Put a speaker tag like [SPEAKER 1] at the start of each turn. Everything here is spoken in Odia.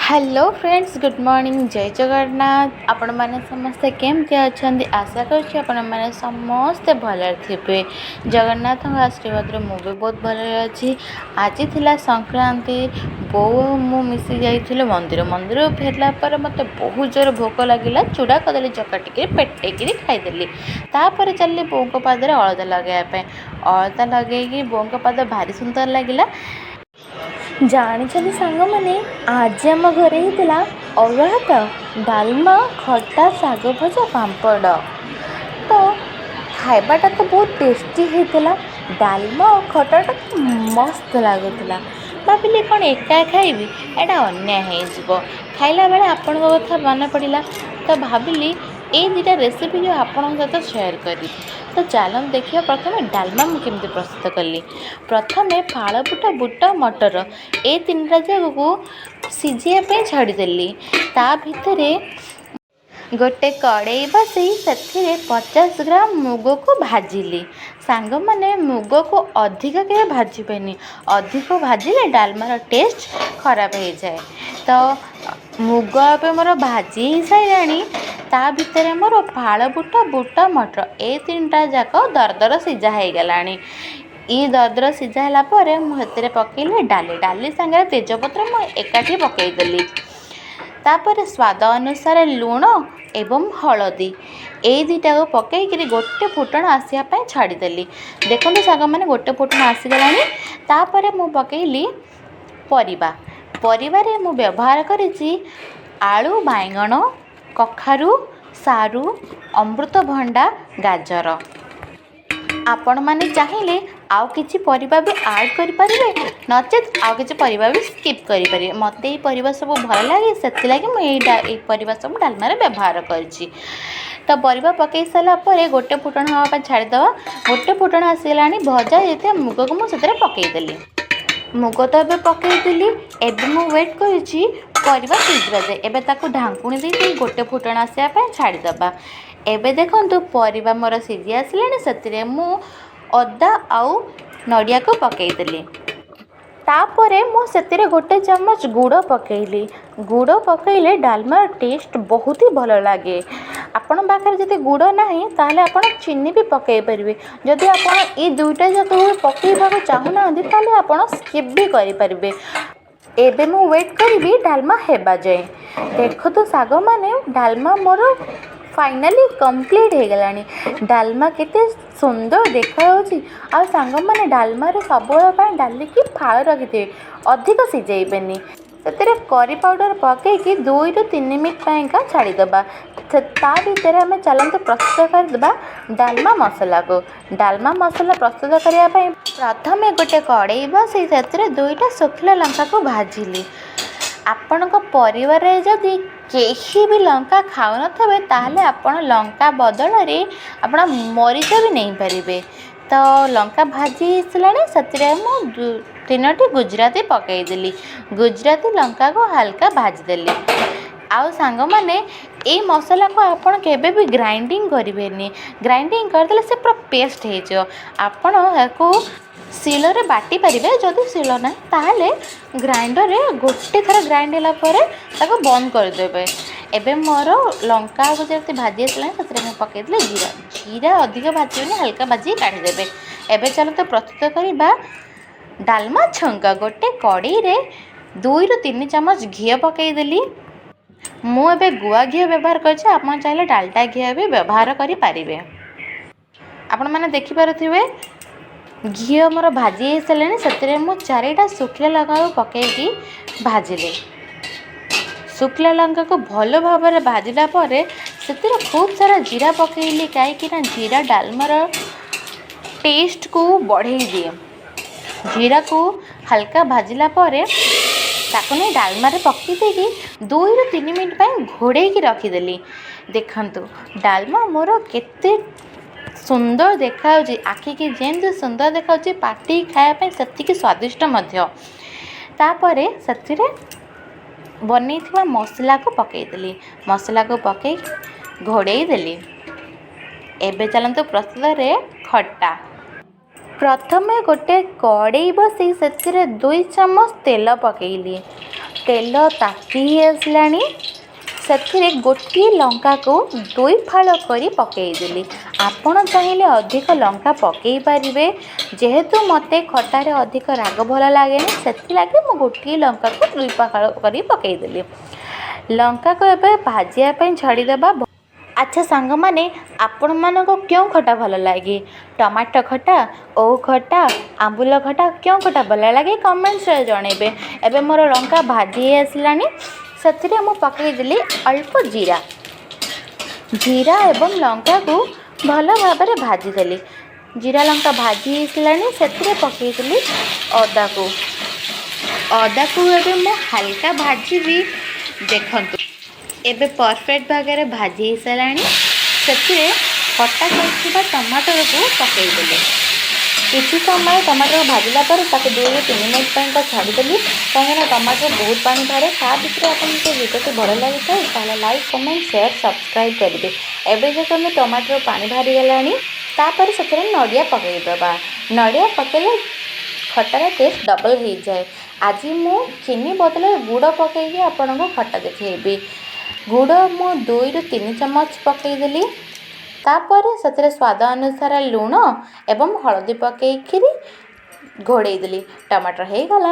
[SPEAKER 1] ହ୍ୟାଲୋ ଫ୍ରେଣ୍ଡସ୍, ଗୁଡ଼୍ ମର୍ଣ୍ଣିଂ, ଜୟ ଜଗନ୍ନାଥ। ଆପଣମାନେ ସମସ୍ତେ କେମିତି ଅଛନ୍ତି? ଆଶା କରୁଛି ଆପଣମାନେ ସମସ୍ତେ ଭଲରେ ଥିବେ। ଜଗନ୍ନାଥଙ୍କ ଆଶୀର୍ବାଦରୁ ମୁଁ ବି ବହୁତ ଭଲରେ ଅଛି। ଆଜି ଥିଲା ସଂକ୍ରାନ୍ତି। ବୋଉ ଆଉ ମୁଁ ମିଶି ଯାଇଥିଲୁ ମନ୍ଦିର। ମନ୍ଦିରରୁ ଫେରିଲା ପରେ ମୋତେ ବହୁତ ଜୋର ଭୋକ ଲାଗିଲା। ଚୂଡ଼ା କଦଳୀ ଚକଟିକିରି ପେଟେଇକିରି ଖାଇଦେଲି। ତାପରେ ଚାଲିଲି ବୋଉଙ୍କ ପାଦରେ ଅଳତା ଲଗାଇବା ପାଇଁ। ଅଳତା ଲଗେଇକି ବୋଉଙ୍କ ପାଦ ଭାରି ସୁନ୍ଦର ଲାଗିଲା। ଜାଣିଛନ୍ତି ସାଙ୍ଗମାନେ, ଆଜି ଆମ ଘରେ ହେଇଥିଲା ଅରୁଆ ଭାତ, ଡାଲମା, ଖଟା, ଶାଗ ଭଜା, ପାମ୍ପଡ଼। ତ ଖାଇବାଟା ତ ବହୁତ ଟେଷ୍ଟି ହେଇଥିଲା। ଡାଲମା ଆଉ ଖଟାଟା ତ ମସ୍ତ ଲାଗୁଥିଲା। ଭାବିଲି କ'ଣ ଏକା ଖାଇବି? ଏଇଟା ଅନ୍ୟାୟ ହେଇଯିବ। ଖାଇଲା ବେଳେ ଆପଣଙ୍କ କଥା ମନେ ପଡ଼ିଲା, ତ ଭାବିଲି ଏଇ ଦୁଇଟା ରେସିପି ଆପଣଙ୍କ ସହିତ ସେୟାର କରିବି। ତ ଚାଲନ୍ତୁ ଦେଖିବା, ପ୍ରଥମେ ଡାଲମା ମୁଁ କେମିତି ପ୍ରସ୍ତୁତ କଲି। ପ୍ରଥମେ ଫାଳବୁଟ, ବୁଟ, ମଟର ଏ ତିନିଟା ଯାକକୁ ସିଝିବା ପାଇଁ ଛାଡ଼ିଦେଲି। ତା ଭିତରେ ଗୋଟେ କଡ଼େଇ ବସେଇ ସେଥିରେ 50 ଗ୍ରାମ ମୁଗକୁ ଭାଜିଲି। ସାଙ୍ଗମାନେ, ମୁଗକୁ ଅଧିକ କେବେ ଭାଜିବେନି। ଅଧିକ ଭାଜିଲେ ଡାଲମାର ଟେଷ୍ଟ ଖରାପ ହେଇଯାଏ। ତ ମୁଗ ଏବେ ମୋର ଭାଜି ହେଇସାରିଲାଣି। ତା ଭିତରେ ମୋର ଫାଳବୁଟ, ବୁଟ, ମଟର ଏ ତିନିଟା ଯାକ ଦରଦର ସିଝା ହେଇଗଲାଣି। ଇ ଦରଦର ସିଝା ହେଲା ପରେ ମୁଁ ସେଥିରେ ପକେଇଲି ଡାଲି। ଡାଲି ସାଙ୍ଗରେ ତେଜପତ୍ର ମୁଁ ଏକାଠି ପକେଇଦେଲି। ତାପରେ ସ୍ୱାଦ ଅନୁସାରେ ଲୁଣ ଏବଂ ହଳଦୀ ଏଇ ଦୁଇଟାକୁ ପକେଇକିରି ଗୋଟେ ଫୁଟଣ ଆସିବା ପାଇଁ ଛାଡ଼ିଦେଲି। ଦେଖନ୍ତୁ ସାଙ୍ଗମାନେ, ଗୋଟେ ଫୁଟଣ ଆସିଗଲାଣି। ତାପରେ ମୁଁ ପକେଇଲି ପରିବା। ପରିବାରେ ମୁଁ ବ୍ୟବହାର କରିଛି ଆଳୁ, ବାଇଗଣ, କଖାରୁ, ସାରୁ, ଅମୃତଭଣ୍ଡା, ଗାଜର। ଆପଣମାନେ ଚାହିଁଲେ ଆଉ କିଛି ପରିବା ବି ଆଡ଼୍ କରିପାରିବେ, ନଚେତ୍ ଆଉ କିଛି ପରିବା ବି ସ୍କିପ୍ କରିପାରିବେ। ମୋତେ ଏଇ ପରିବା ସବୁ ଭଲ ଲାଗେ, ସେଥିଲାଗି ମୁଁ ଏଇ ପରିବା ସବୁ ଡାଲମାରେ ବ୍ୟବହାର କରିଛି। ତ ପରିବା ପକାଇ ସାରିଲା ପରେ ଗୋଟେ ଫୁଟଣ ହେବା ପାଇଁ ଛାଡ଼ିଦେବା। ଗୋଟେ ଫୁଟଣ ଆସିଗଲାଣି। ଭଜା ହେଇଯାଇଥିବା ମୁଗକୁ ମୁଁ ସେଥିରେ ପକାଇଦେଲି। ମୁଗ ତ ଏବେ ପକାଇଦେଲି, ଏବେ ମୁଁ ୱେଟ୍ କରିଛି ପରିବା ସିଝିବା ଯାଏ। ଏବେ ତାକୁ ଢାଙ୍କୁଣୀ ଦେଇ ଗୋଟେ ଫୁଟଣ ଆସିବା ପାଇଁ ଛାଡ଼ିଦେବା। ଏବେ ଦେଖନ୍ତୁ, ପରିବା ମୋର ସିଝି ଆସିଲାଣି। ସେଥିରେ ମୁଁ ଅଦା ଆଉ ନଡ଼ିଆକୁ ପକାଇଦେଲି। ତାପରେ ମୁଁ ସେଥିରେ ଗୋଟେ ଚାମଚ ଗୁଡ଼ ପକାଇଲି। ଗୁଡ଼ ପକାଇଲେ ଡାଲମାର ଟେଷ୍ଟ ବହୁତ ହି ଭଲ ଲାଗେ। ଆପଣଙ୍କ ପାଖରେ ଯଦି ଗୁଡ଼ ନାହିଁ, ତାହେଲେ ଆପଣ ଚିନି ବି ପକାଇ ପାରିବେ। ଯଦି ଆପଣ ଏଇ ଦୁଇଟା ଯାକ ପକାଇବାକୁ ଚାହୁଁନାହାନ୍ତି, ତାହେଲେ ଆପଣ ସ୍କିପ୍ ବି କରିପାରିବେ। ଏବେ ମୁଁ ୱେଟ୍ କରିବି ଡାଲମା ହେବା ଯାଏଁ। ଦେଖନ୍ତୁ ସାଙ୍ଗମାନେ, ଡାଲମା ମୋର ଫାଇନାଲି କମ୍ପ୍ଲିଟ୍ ହେଇଗଲାଣି। ଡାଲମା କେତେ ସୁନ୍ଦର ଦେଖାଯାଉଛି। ଆଉ ସାଙ୍ଗମାନେ, ଡାଲମାରେ ସବୁବେଳ ପାଇଁ ଡାଲିକି ଫାଳ ରଖିଥିବେ, ଅଧିକ ସିଝେଇବେନି। ସେଥିରେ କରି ପାଉଡ଼ର ପକାଇକି 2ରୁ 3 ମିନିଟ୍ ପାଇଁକା ଛାଡ଼ିଦେବା। ତା ଭିତରେ ଆମେ ଚାଲନ୍ତୁ ପ୍ରସ୍ତୁତ କରିଦେବା ଡାଲମା ମସଲାକୁ। ଡାଲମା ମସଲା ପ୍ରସ୍ତୁତ କରିବା ପାଇଁ ପ୍ରଥମେ ଗୋଟେ କଡ଼େଇ ବସେଇ ସେଥିରେ ଦୁଇଟା ଶୁଖିଲା ଲଙ୍କାକୁ ଭାଜିଲି। ଆପଣଙ୍କ ପରିବାରରେ ଯଦି କେହି ବି ଲଙ୍କା ଖାଉନଥିବେ, ତାହେଲେ ଆପଣ ଲଙ୍କା ବଦଳରେ ଆପଣ ମରିଚ ବି ନେଇପାରିବେ। ତ ଲଙ୍କା ଭାଜି ହେଇସାରିଲାଣି। ସେଥିରେ ମୁଁ ତିନୋଟି ଗୁଜୁରାତି ପକାଇଦେଲି। ଗୁଜୁରାତି ଲଙ୍କାକୁ ହାଲକା ଭାଜିଦେଲି। ଆଉ ସାଙ୍ଗମାନେ, ଏଇ ମସଲାକୁ ଆପଣ କେବେ ବି ଗ୍ରାଇଣ୍ଡିଙ୍ଗ କରିବେନି। ଗ୍ରାଇଣ୍ଡିଙ୍ଗ କରିଦେଲେ ସେ ପୁରା ପେଷ୍ଟ ହେଇଯିବ। ଆପଣ ଏହାକୁ ଶିଳରେ ବାଟି ପାରିବେ। ଯଦି ଶିଳ ନାହିଁ, ତାହେଲେ ଗ୍ରାଇଣ୍ଡରରେ ଗୋଟେ ଥର ଗ୍ରାଇଣ୍ଡ ହେଲା ପରେ ତାକୁ ବନ୍ଦ କରିଦେବେ। ଏବେ ମୋର ଲଙ୍କା ଗୁଜୁରାତି ଭାଜି ଆସିଲାଣି। ସେଥିରେ ମୁଁ ପକାଇଦେଲି ଜିରା। ଜିରା ଅଧିକ ଭାଜିବେନି, ହାଲକା ଭାଜିକି କାଢ଼ିଦେବେ। ଏବେ ଚାଲନ୍ତୁ ପ୍ରସ୍ତୁତ କରିବା ଡାଲମା ଛୁଙ୍କ। ଗୋଟେ କଡ଼େଇରେ 2ରୁ 3 ଚାମଚ ଘିଅ ପକାଇଦେଲି। ମୁଁ ଏବେ ଗୁଆ ଘିଅ ବ୍ୟବହାର କରିଛି। ଆପଣ ଚାହିଁଲେ ଡାଲଡା ଘିଅ ବି ବ୍ୟବହାର କରିପାରିବେ। ଆପଣମାନେ ଦେଖିପାରୁଥିବେ, ଘିଅ ମୋର ଭାଜି ହେଇସାରିଲାଣି। ସେଥିରେ ମୁଁ ଚାରିଟା ଶୁଖିଲା ଲଙ୍କାକୁ ପକାଇକି ଭାଜିଲି। ଶୁଖିଲା ଲଙ୍କାକୁ ଭଲ ଭାବରେ ଭାଜିଲା ପରେ ସେଥିରେ ଖୁବ୍ ସାରା ଜିରା ପକାଇଲି, କାହିଁକିନା ଜିରା ଡାଲମାର ଟେଷ୍ଟକୁ ବଢ଼େଇ ଦିଏ। ଜିରାକୁ ହାଲକା ଭାଜିଲା ପରେ ତାକୁ ନେଇ ଡାଲମାରେ ପକାଇ ଦେଇକି 2ରୁ 3 ମିନିଟ୍ ପାଇଁ ଘୋଡ଼େଇକି ରଖିଦେଲି। ଦେଖନ୍ତୁ, ଡାଲମା ମୋର କେତେ ସୁନ୍ଦର ଦେଖାଯାଉଛି। ଆଖିକି ଯେମିତି ସୁନ୍ଦର ଦେଖାଯାଉଛି, ପାଟିକି ଖାଇବା ପାଇଁ ସେତିକି ସ୍ୱାଦିଷ୍ଟ ମଧ୍ୟ। ତାପରେ ସେଥିରେ ବନେଇଥିବା ମସଲାକୁ ପକାଇଦେଲି। ମସଲାକୁ ପକାଇକି ଘୋଡ଼େଇ ଦେଲି। ଏବେ ଚାଲନ୍ତୁ ପ୍ରସ୍ତୁତରେ ଖଟା। ପ୍ରଥମେ ଗୋଟେ କଡ଼େଇ ବସେଇ ସେଥିରେ 2 ଚାମଚ ତେଲ ପକାଇଲି। ତେଲ ତାତି ଆସିଲାଣି। ସେଥିରେ ଗୋଟିଏ ଲଙ୍କାକୁ ଦୁଇ ଫାଳ କରି ପକାଇଦେଲି। ଆପଣ ଚାହିଁଲେ ଅଧିକ ଲଙ୍କା ପକାଇ ପାରିବେ। ଯେହେତୁ ମୋତେ ଖଟାରେ ଅଧିକ ରାଗ ଭଲ ଲାଗେନି, ସେଥିଲାଗି ମୁଁ ଗୋଟିଏ ଲଙ୍କାକୁ ଦୁଇ ଫାଳ କରି ପକାଇଦେଲି। ଲଙ୍କାକୁ ଏବେ ଭାଜିବା ପାଇଁ ଛାଡ଼ିଦେବା। ଆଚ୍ଛା ସାଙ୍ଗମାନେ, ଆପଣମାନଙ୍କୁ କେଉଁ ଖଟା ଭଲ ଲାଗେ? ଟମାଟୋ ଖଟା, ଓଉ ଖଟା, ଆମ୍ବୁଲ ଖଟା, କେଉଁ ଖଟା ଭଲ ଲାଗେ କମେଣ୍ଟସରେ ଜଣାଇବେ। ଏବେ ମୋର ଲଙ୍କା ଭାଜି ହେଇ ଆସିଲାଣି। ସେଥିରେ ମୁଁ ପକାଇଦେଲି ଅଳ୍ପ ଜିରା। ଜିରା ଏବଂ ଲଙ୍କାକୁ ଭଲ ଭାବରେ ଭାଜିଦେଲି। ଜିରା ଲଙ୍କା ଭାଜି ହେଇସାରିଲାଣି। ସେଥିରେ ପକାଇଦେଲି ଅଦାକୁ। ଅଦାକୁ ଏବେ ମୁଁ ହାଲକା ଭାଜିବି, ଦେଖନ୍ତୁ। ଏବେ ପରଫେକ୍ଟ ଭାଗରେ ଭାଜି ହେଇସାରିଲାଣି। ସେଥିରେ କଟା କରିଥିବା ଟମାଟରକୁ ପକାଇଦେଲି। କିଛି ସମୟ ଟମାଟରକୁ ଭାଜିଲା ପରେ ତାକୁ 2ରୁ 3 ମିନିଟ୍ ପାଇଁକା ଛାଡ଼ିଦେଲି, କାହିଁକିନା ଟମାଟର ବହୁତ ପାଣି ବାହାରେ। ତା ଭିତରେ ଆପଣଙ୍କୁ ଭିଡ଼ିଓଟି ଭଲ ଲାଗିଥାଏ, ତାହେଲେ ଲାଇକ୍, କମେଣ୍ଟ, ସେୟାର, ସବସ୍କ୍ରାଇବ୍ କରିବେ। ଏବେ ଦେଖନ୍ତୁ, ଟମାଟର ପାଣି ବାହାରିଗଲାଣି। ତାପରେ ସେଥିରେ ନଡ଼ିଆ ପକାଇଦେବା। ନଡ଼ିଆ ପକାଇଲେ ଖଟାର ଟେଷ୍ଟ ଡବଲ୍ ହେଇଯାଏ। ଆଜି ମୁଁ ଚିନି ବଦଳରେ ଗୁଡ଼ ପକାଇକି ଆପଣଙ୍କୁ ଖଟା ଦେଖେଇବି। ଗୁଡ଼ ମୁଁ 2ରୁ 3 ଚାମଚ ପକାଇଦେଲି। ତାପରେ ସେଥିରେ ସ୍ୱାଦ ଅନୁସାରେ ଲୁଣ ଏବଂ ହଳଦୀ ପକାଇକିରି ଘୋଡ଼େଇ ଦେଲି। ଟମାଟର ହେଇଗଲା।